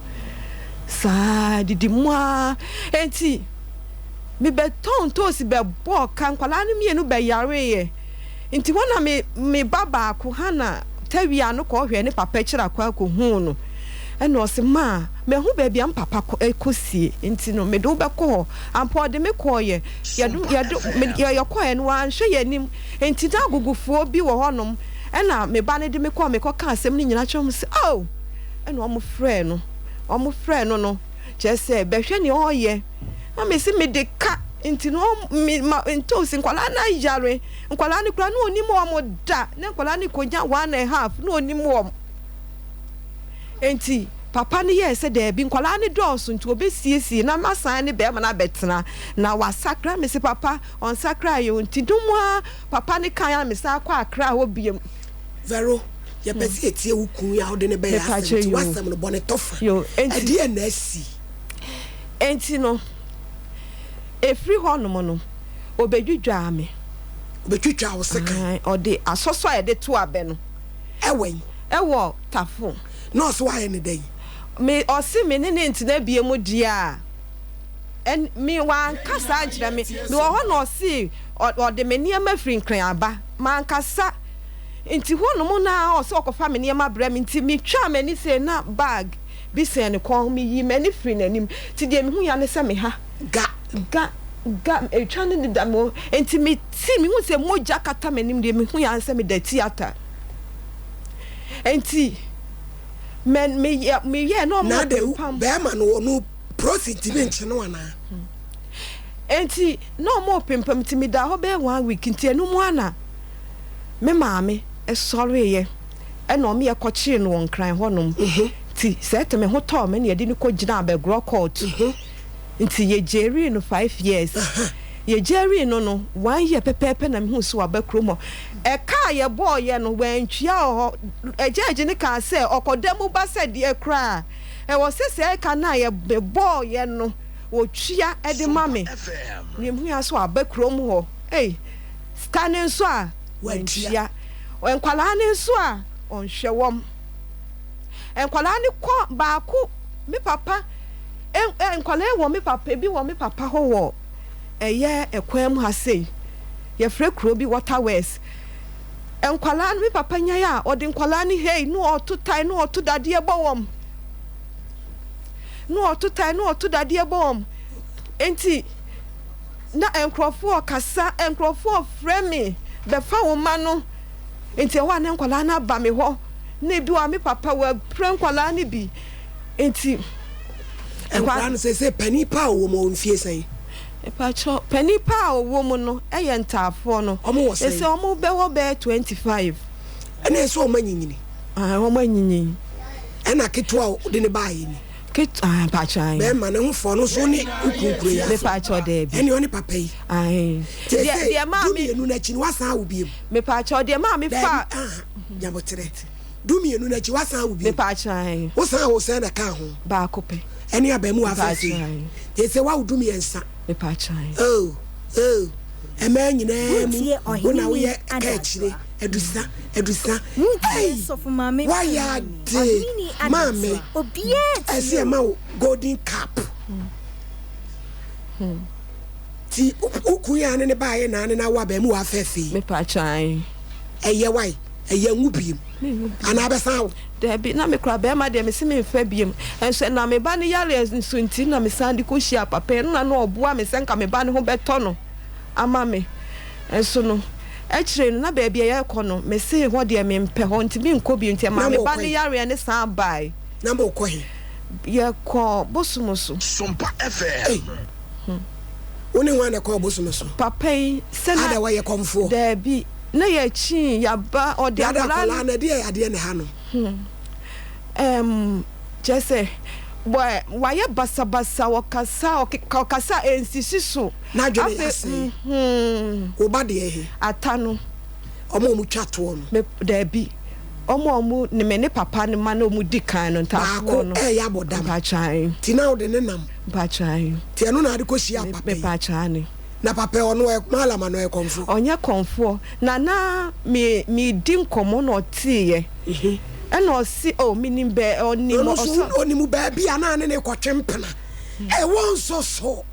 saa didi mu ara. Nti mebɛtɔn ntoosi bɛbɔɔ ka, nkwadaa no mmienu bɛyareeɛ. Nti hɔ na me ba baako Hana Tawia no kɔhwɛ ne papa akyiri akɔ akɔhuu no, ɛna ɔse, "Ma mahu baabi a mpapa kɔsie, nti no mede wo bɛkɔ hɔ." Ampa ɔde me kɔɔyɛ. Yɛde yɛde me yɛkɔɔyɛ no, wanhwɛ yɛn anim. Nti na agogofoɔ bi wɔ hɔnom, ɛna me ba no de me kɔɔ. Mekɔka asɛm no nyinaa kyerɛ wɔn sɛ, oh, ɛna wɔn frɛɛ no, wɔn frɛɛ no no kyerɛ sɛ bɛhwɛ nea ɔreyɛ na mesi mede ka. Nti no me ma ntoosi, nkwadaa no ayare, nkwadaa no koraa na onim wɔn da, na nkwadaa no kɔnya 1.5 na onim wɔn. Nti papa no yɛɛ sɛ daabi, nkwadaa no dɔɔso nti obɛsiesie na masan ne bɛrima no abɛtena na wasakra. Me se papa ɔnsakra yɛ o. Nti no mu a papa no kan a mesan kɔ Akra hɔ biom. Vero, yɛpɛ sɛ yɛtie wo kun a wode ne bɛyɛ asɛm, nti w'asɛm no bɔ ne tɔfa. Ɛdeɛ na asi? Enti no, ɛfiri hɔnom no, ɔbɛdwidwaa me. Ɔbɛtwitwaa wo sekan? Ɔde asɔsɔ a yɛde to abɛ no. Ɛwɛn? Ɛwɔ Tafo. Na ɔse woayɛ ne dɛn? Me, ɔse me ne ne ntena bie mu deɛ a, ɛn, me, wanka saa nkyerɛ me. Mewɔ hɔ na ɔse ɔde me nneɛma firi Nkran aba. Mankasa. Nti hɔnom na ɔse ɔkɔfa me nneɛma brɛ me. Nti metwaa m'ani sei na bag bi sɛn ne kɔn ho. Meyii m'ani firii n'anim. Nti deɛ mehu ya ne sɛ me ha. Ga. Ga, ga, etwa ne deda me hɔ. Nti me ti, mehu sɛ mogya kata m'anim. Deɛ mehu ya ne sɛ meda theatre. Nti, mɛ, meyɛ, meyɛɛ na ɔmo Na de pam. Bɛrima no ɔno prosi ntumi nkye no anaa? Nti na ɔmo pempam, nti meda hɔ bɛyɛ one week. Nti ɛno mu ana me maame sɔreeɛ, ɛna ɔmo yɛ kɔkyee no wɔ Nkran hɔnom. Nti sɛ ɛte me ho tɔɔ me na yɛde no kɔ gyina abɛgorɔ court. Nti yɛgyerii no 5 years. Yɛgyerii no one year pɛpɛɛpɛ na mehu sɛ waba kurom hɔ. Ɛka a yɛbɔɔyɛ no wantua wɔ hɔ. Ɛgyɛɛgye no kaa sɛ ɔkɔda mu ba sɛ deɛ koraa ɛwɔ sɛ sɛ ɛka no a yɛbɔɔyɛ no wɔtua de ma me. Na mehu ya sɛ waba kurom hɔ. Ei, sika no nso a wantua, nkwadaa no nso a ɔnhwɛ wɔm. Nkwadaa no kɔ baako me papa, nkwadaa wɔ me papa, ebi wɔ me papa hɔ wɔ ɛyɛ ɛkwan mu ha sei, yɛfrɛ kuro bi Water West. Nkwadaa no, me papa nyae a ɔde nkwadaa no hei na ɔto tae na ɔto dadeɛ bɔ wɔm, na ɔto tae na ɔto dadeɛ bɔ wɔm. Nti na nkurɔfoɔ kasa, nkurɔfoɔ frɛ me, bɛfa wo ma no. Nti ɛhɔ a na nkwadaa no aba me hɔ, na ebi wɔ a me papa wapira nkwadaa no bi. Nti Nkwadaa no sɛ panin pa a ɔwɔ mu, ɔwɔ mfie sɛn? Mpakyɛ, panin pa a ɔwɔ mu no yɛ ntaafoɔ no. Ɔmo wɔ sɛn? Ɛsɛ ɔmo bɛwɔ bɛyɛ 25. Ɛna ɛsɛ ɔmo anyinyini? Ɔmo anyinyini. Ɛna ketewa a ɔde ne baayɛ ni? Ket ah mpakyɛ ae. Bɛɛma ne ho fɔ no nso ne wo kunu kuro yi ase. Mepakyɛw daabi. Ɛne ɔne papa yi. Ae. Te Deɛ sɛ deɛ maa me. dumienu no akyi no wasan awo biem. Mepakyɛw deɛ maa me fa. Daabi ah nyaboterɛ. Dumienu no akyi wasan awo biem. Mepakyɛw ae. Wosan awo sɛn na ɛkaa ho? Baako pɛ. Ɛne abɛɛmuwa afɛɛfɛ yi. Mepakyɛw ae. Te sɛ wawo dumiɛnsa. Mepakyɛw ae. Oh oh mmaa nyinaa mu Wotie wo na Ɔhene woyɛ Ni kaakyire Adasoa. adusa adusa Wotie ei Sɔfo Maame woayɛ Premani. ade Ɔhene Ni maame Adasoa. Obiara ɛsɛ tie ɛma o. wo golden cup ti wo kun yɛ ane ne baayɛ na ane na awo abɛɛmuwa afɛɛfɛ yi Mepakyɛw ae. ɛyɛ wae ɛyɛ nwo biem Menwo biem. anaa bɛsan awo. Dabi, na me koraa bɛrima deɛ mese memfa biom. Nso ɛnam me ba no yareɛ nso nti na mesan de kɔhyiaa papa yi. Ɛno na na ɔboa me sɛ nka me ba no ho bɛtɔ no ama me. Nso no, akyire no na baabi a yɛrekɔ no, mese hɔ deɛ mempɛ hɔ nti menkɔ bio. Nti Na ɛmaa me ba morekɔ no he? yareɛ no san bae. Na morekɔ he? Yɛkɔɔ bosom so. Sompa Ei! FM. Wo ne hwan na ɛkɔɔ bosom so? Papa yi, sɛ na. Ada wɔyɛ kɔmfoɔ? Daabi. Na yɛkyi yaba ɔde Dada akwadaa akwadaa no ɛdeɛ adeɛ na ɛha no. Ɛɛm kyerɛ sɛ wɔ wayɛ basabasa ɔkasa ɔkeka ɔkasa a ɛnsisi so. N'adwene Afei asɛe. mm Wo ba deɛ he? Ata no. Ɔmo a ɔmo twa toɔ no. Me daabi ɔmo a ɔmo ne me ne papa no ma na ɔmo di kan no ntaafoɔ Baako no. ɛɛyɛ abɔ dam. Mpakyɛ ae. Nti na wode ne nam. Mpakyɛ ae. Nti ɛno na ade kɔ hyia papa yi. Mepakyɛ aane. Na papa yi ɔno ɔyɛ mallam anaa ɔyɛ kɔmfoɔ? Ɔnyɛ kɔmfoɔ. Na na me medi nkɔmmɔ na ɔteeɛ. Ɛna ɔse oh menim bɛ ɔnim Ɔno nso ɔsɔ. ɔnim baabi a na ne ne kɔtwe mpena. Ɛwɔ nso so.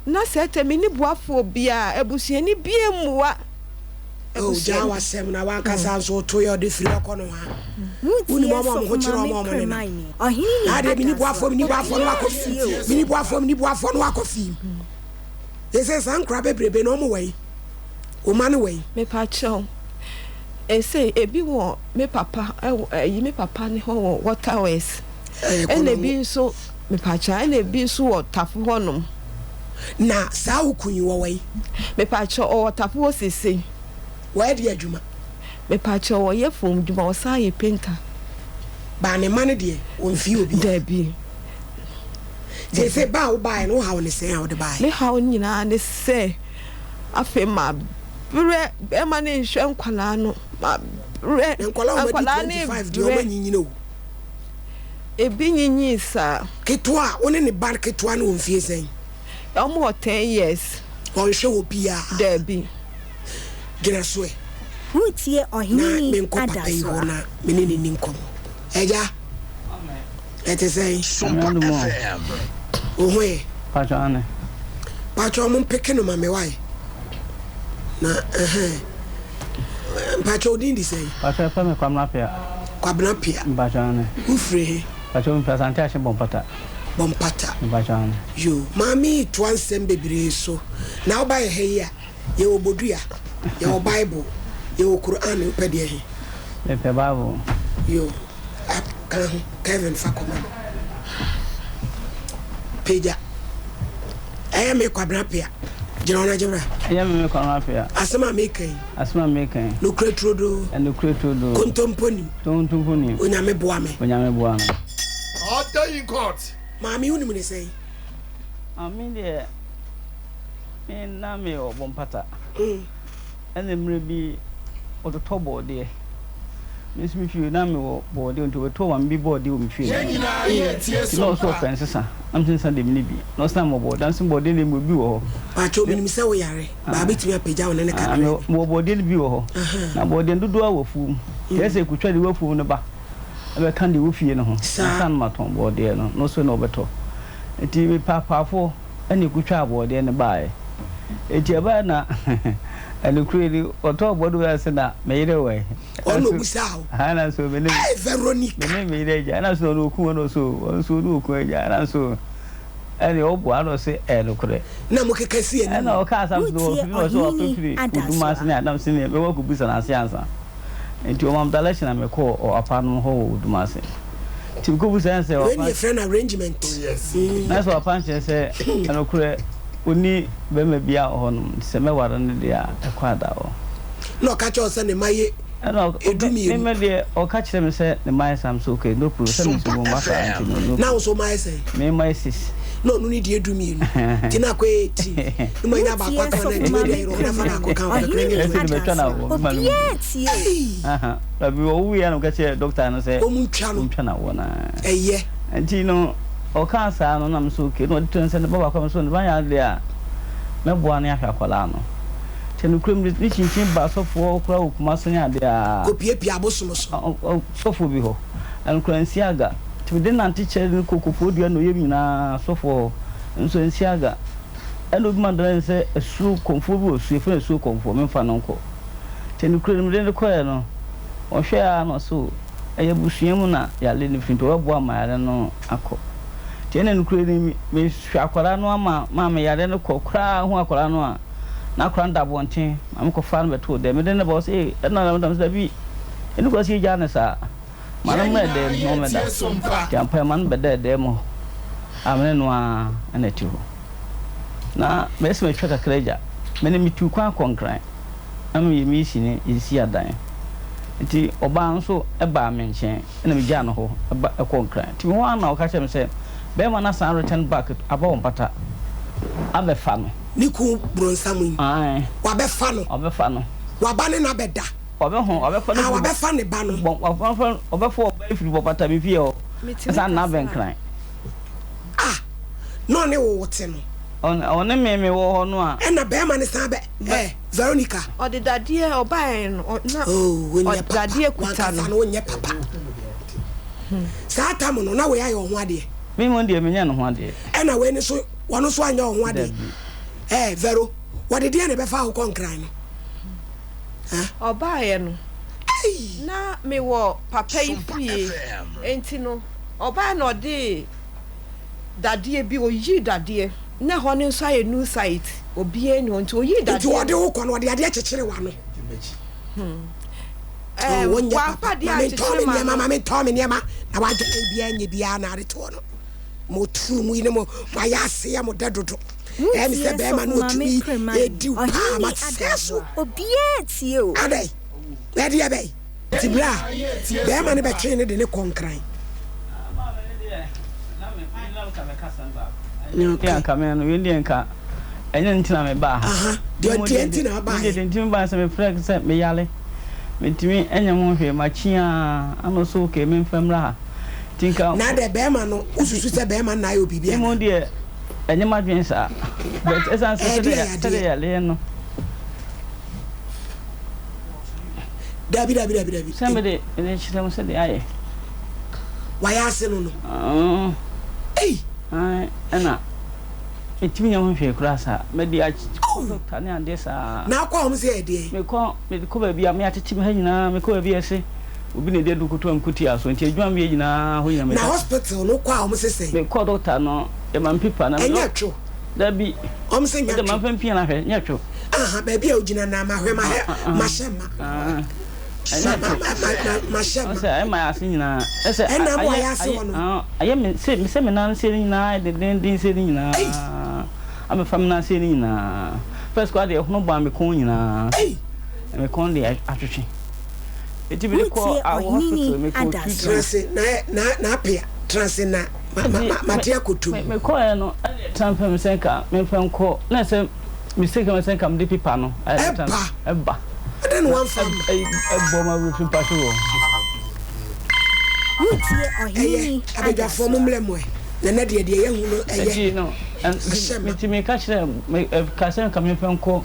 Na sɛ tɛ menni boafoɔ biara, abusuani biara mmua. Oh, gyaa Abusuani. w'asɛm na w'ankasa nso woto yɛ ɔde firi ɔkɔ no ha. Wonim Wotie ɔmo a ɔmo Sɔfo ho kyerɛ Maame ɔmo a ɔmo nenam. Premani. Ɔhene Na Ni adeɛ menni Adasoa. boafoɔ menni boafoɔ no Obiara wakɔ tie fii. o. Menni boafoɔ menni boafoɔ no wakɔ fii. Sese saa nkora bebrebe no ɔmo wɔ yi? Wo mma no wɔ yi? Mepakyɛw, ese ebi wɔ me papa ɛwɔ ɛyi me papa ne hɔ wɔ water works Ɛyɛ ɛna kɔnɔ ebi nso mepakyɛw ɛna ebi nso wɔ tafo hɔ nom. Na saa wo kun yi wɔ wɔ yi? Mepakyɛw ɔwɔ tafo hɔ sesei. Wɔyɛ deɛ adwuma? Mepakyɛw ɔyɛ fom dwuma ɔsan yɛ painter. Baa ne mma no deɛ wɔnfii obiara? Dabi. Seesei ba a wobaeɛ no, wo haw ne sɛn a wode baeɛ? Me haw nyinaa ne sɛ afei mabrɛ, bɛrima no nhwɛ nkwadaa no, mabrɛ. Na nkwadaa a wɔadi 25 deɛ brɛ. wɔanyinyini o. Ebi nyinyii saa. Ketewa, wo ne ne ba ketewa no wɔ mfie sɛn? Wɔn wɔ 10 years. Ɔnhwɛ obiara? Daabi. Gyina so ɛ. Woretie Na Ɔhene Ni menkɔ papa yi hɔ Adasoa. na me ne no nni nkɔmmɔ. Agya. Ɛte sɛn? Sompa FM. Wo ho yɛ? Pacho ane. Pacho mo mpeke no ma me wae. Na ɛhɛn. Pacho wo din de sɛn? Pacho yɛfrɛ me Kwabena Pia. Kwabena Pia. Pacho ane. Wo firi he? Pacho me firi Asante Ahyem Bɔmpata. Bɔmpata. Pacho ane. Yo, maame yi toa nsɛm bebree so. Na wo ba yɛ ha yi a, yɛwɔ bodua, yɛwɔ Bible, yɛwɔ Quran, wopɛ deɛ he? Mepɛ Bible. Yo. A Ka ho, Kevin fa kɔma no. Pagya. Ɛyɛ me Kwabena Apea. Gyina hɔ na gye bra. Ɛyɛ me me Kwabena Apea. Asɛm a meka yi. Asɛm a meka yi. Nokorɛ turodoo. Nokorɛ turodoo. Kontompo nim. Kontompo nim. Onyame boa me. Onyame boa me. Order in court. Maame wonim ne sɛn? Maame deɛ me na me wɔ Bompata. Ɛna mmerɛ bi ɔtotɔ bɔɔdeɛ. Me nso me fie na mewɔ bɔɔdeɛ nti ɔbɛtɔɔ maame bi bɔɔdeɛ wɔ me fie. Yɛn nyinaa yɛ tie Nti na ɔsɛ Sompa. ɔpɛ nsesa. Na mese nsesa deɛ menni bi. Na ɔse na mewɔ bɔɔdeɛ. Na mese bɔɔdeɛ deɛ mewɔ bi wɔ hɔ. Pakyɛw menim sɛ wo yare baa bɛtumi apagya wo ne no kakra bi. Mewɔ bɔɔdeɛ no bi wɔ hɔ. Na bɔɔdeɛ no dodoɔ ara wɔ afuom. Nti ɛsɛ sɛ ɛkɔtwa deɛ ɛwɔ afuom no ba bɛka deɛ ɛwɔ fie no ho ansa na matɔn bɔɔdeɛ no. Na ɔse na ɔbɛtɔ. Nti mepɛ apaafoɔ. Ɛna ɛkotwaa bɔɔdeɛ no baeɛ. Enti ɛbaeɛ na ɛnokorɛ ni, ɔtɔɔ bɔɔdeɛ no ase na me yere wɔ he? Ɔno na ɔbisaa wo? Ɛna nso me ne Hey, Veronica! Me ne me yere agya. Ɛna nso ɔno ɔku ɔno nso ɔno nso ɔne ɔku agya. Ɛna nso ɛne ɔboa ɛna ɔse ɛyɛ nokorɛ. Na mokeka si anim. Ɛna ɔkaa asɛm so Wotie ɔfiri na ɔse Ɔhene ɔfiri Adasoa. Odum ase ne Adam se ne mɛkɔ akɔbisa no ase ansa. Nti ɔmaa me direction na mekɔɔ ɔapa nom hɔ wɔ Odum ase. Nti mekɔbisae no sɛ Wei ne ɔapa. yɛfrɛ no arrangement. Na sɛ ɔapa nkyerɛ sɛ ɛnokorɛ ɔnni barima biara wɔ hɔ nom nti sɛ mɛware no deɛ a ɛkɔ ada hɔ. Na ɔka kyerɛ wo sɛ ne mma yɛ. Ɛna 12. Me deɛ ɔka kyerɛ me sɛ ne mma yɛ saa, me sɛ okay, no problem, sɛ me nso mewɔ mma saa nti no, no Na wo nso wo mma yɛ sɛn? Me mma yɛ six. Na ɔno ne deɛ 12, nti na akɔyɛ 18, na moanya baako Wotie aka ho, na Sɔfo nti wei deɛ Maame yerɛ wo na fa Premani, baako ka ho, kakra Ɔhene nyɛ ni Ɛsɛ de mɛtwa no Adansoa, awoɔ, mema no mu obiara du. tie o. Ei! Aha, baabi ɔwuiɛ na meka kyerɛɛ doctor no sɛ Wɔn ntwa no. ɔntwa no awoɔ no ara. Ɛyɛ. Nti no ɔkaa saa no na me nso okay, na ɔde too ne sɛ ne ba baako a me nso ne ba nyɛ adeɛ a mɛboa no ahwɛ akwadaa no. Kyɛ nokorɛm no, ne kyinkyin baa sɔfoɔ koraa wɔ Kumasi ne adeɛ a. Kɔpiapia abosom so. Sɔfoɔ bi hɔ. Ɛno koraa nsi aga. Nti mede nante kyerɛ no kɔ Kofoɔ Dua ne ɔyam nyinaa sɔfoɔ hɔ. Nso ansi aga. Ɛna obi ma dane sɛ asuo kɔmfoɔ bi wɔ asuo, yɛfrɛ no asuo kɔmfoɔ, memfa no nkɔ. Nti nokorɛ no mede no kɔeɛ no, ɔhwɛɛ ara na ɔse o, ɛyɛ abusua mu na yareɛ no firi nti ɔbɛboa ma yareɛ no akɔ. Nti ɛna nokorɛ no mehwɛ akwadaa no ama maa me yareɛ no kɔ koraa hu akwadaa no a, na akwadaa no da abɔnten, maame kɔfaa no bɛtoo dɛm. Mede no ba ɔse ee, ɛna na meda, mese dabi, ɛnni kwan sɛ yɛgyaa no saa. Ma no mmra dan mu na ɔmmɛda. Nti ampa ɛma no bɛdaa dan mu hɔ a me ne no ara na ɛte hɔ. Na mɛyɛ sɛ matwa kakra agya, me ne metuu kwan kɔ Nkran na meyɛ meesini yɛsisi adan. Nti ɔbaa nso baa me nkyɛn na megyaa no hɔ ba kɔɔ Nkran. Nti mewɔ hɔ ara na ɔka kyerɛɛ me sɛ bɛrima no asan return back aba wɔ Mpata abɛfa no. Ne kun bronsam yi. Ae. Wabɛfa no. Wabɛfa no. Waba ne no abɛda. Wabɛho, wabɛfa no Ah, firi bɔ. wabɛfa ne ba no. Bɔ, wabɛfa, wabɛfa ɔba yi firi Bɔpata me fie hɔ. Metumi Ɛsan na kasa abɛ a. Nkran. Ah, na ɔne wo te no. Ɔne, ɔne me mewɔ hɔ no a. Ɛna bɛrima no san bɛ, eh, Veronica. Ɔde dadeɛ, ɔbaeɛ no, ɔ, na Oh, wonyɛ ɔde papa. dadeɛ kuta Wankasa no. no wonyɛ papa. Saa tam no, na wei ayɛ wo ho adeɛ. Me mmom deɛ, menyɛɛ ne ho adeɛ. Ɛna wei no nso, ɔno nso anyɛ wo ho adeɛ. Dabi. Eh, Vero, wɔde deɛn na ɛbɛfa wo kɔ Nkran no? Ah. Ɔbaeɛ no, Ei! na mewɔ papa yi fie, enti no, ɔbaeɛ na ɔde dadeɛ bi, ɔyii dadeɛ, na ɛhɔ no nso ayɛ new site, obiara nni hɔ, nti ɔyii Nti dadeɛ ɔde no. wo kɔ no, ɔde adeɛ kyekyere w'ano. Ɛɛm, Oh, wonyɛ wamfa papa. adeɛ Ma mentɔn ankyekyere me nneɛma, m'ano. ma mentɔn me nneɛma, na w'adwene biara nyɛ biara na ade toɔ no. Mo turu mu yi ne mo mo ayɛ aseɛ mo dɛ dodo. Ɛyɛ me Wotie sɛ bɛrima Sɔfo no Maame ɔtumi Premani, ɛdi wo Ɔhene paa ni ma sɛ so. Adansoa, obiara tie o. Adɛn? Ɛdeɛ bɛn? Nti berɛ a bɛrima no bɛtwee no de ne kɔ Nkran. Deɛ anka me no, wei deɛ nka ɛnyɛ nti na mebaa ha. Aha, deɛ deɛ nti na abaeɛ. Deɛ nti mebaa sɛ mefrɛ sɛ meyare, mentumi nyɛ ho hwee, makyi ara, ana ɔsɛ okay memfa mmra ha. Nti nka. Na dɛ bɛrima no, wosusu sɛ bɛrima no na ayɛ wo biribi anaa? Mmom deɛ ɛnyɛ m'adwene saa, but ɛsiane sɛ Ɛdeɛ yɛ sɛdeɛ adeɛ. yareɛ no. Dabi dabi dabi dabi. Sɛ mede mede kyerɛ mo sɛdeɛ ayɛ. Wayɛ ase no no. Ei. Ae ɛna metumi nyɛ ho hwee koraa saa. Mede akɔ dɔkta ne adeɛ saa. Na akɔ a wɔn sɛ ɛdeɛn? Mekɔ mede kɔ baabi a me atete me ha nyinaa mekɔ baabi a ɛse obi na ɛde aduru koto a mekɔtua so nti adwuma meyɛ nyinaa hɔ nyinaa meda. Na hospital no kɔ a wɔn se sɛn? Mekɔ dɔkta no yɛma me pipa na. Ɛnyɛ two. Dabi. Wɔn sɛ nya two. Mede mpia na hwɛ, nyɛ two. Aha, baabi a ogyina na ma hwɛ ma hɛ ma hyɛ ma. Ɛnyɛ two. Ma hyɛ ma. Ɔsɛ ɛma yɛ ase nyinaa. Ɛsɛ ɛna mo ayɛ ase wɔ no. Ayɛ me se me sɛ me nan se ne nyinaa dendenden se ne nyinaa. Abɛfa me nan se ne nyinaa. First kɔ adeɛ ɛhono baa me kɔn nyinaa. Me kɔn de atwetwe. Eti bi de kɔ awɔ hospital me kɔ treatment. Transe na na na apea transe na. Mate akoto mu. Mekɔeɛ no, ɛna ɛtena mfɛm sɛ nka memfa nkɔ, na sɛ mistake ma sɛ nka mede paper no. Ɛba. Ɛba. Ɛdɛn na wamfa amma? Ɛbɔ ma wura fi mpa so wɔ. Wotie ɔhene Ɛyɛ, ni abadwafoɔ mo adasoa. mmrɛ mo ɛ. Na nɛ deɛ deɛ yɛahu no ɛyɛ. Nti no, Ahyɛ ma. nti meka kyerɛ, me ka sɛ nka memfa nkɔ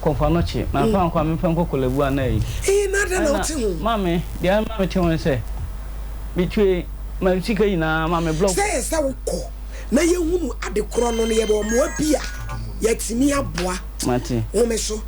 Kɔmfo Anokye, mamfa ankɔ a memfa nkɔ Korle Bu anaa yi. Ee, na adɛn na wote ho? Ɛna maame, deɛ ɛma mete ho ne sɛ, metue. Ma sika nyinaa ma me blɔk. Sɛ yɛ sɛ wo kɔ na yɛ hunu ade korɔ no no yɛ wɔ moa bi a yɛ tumi aboa. Mate. Home so.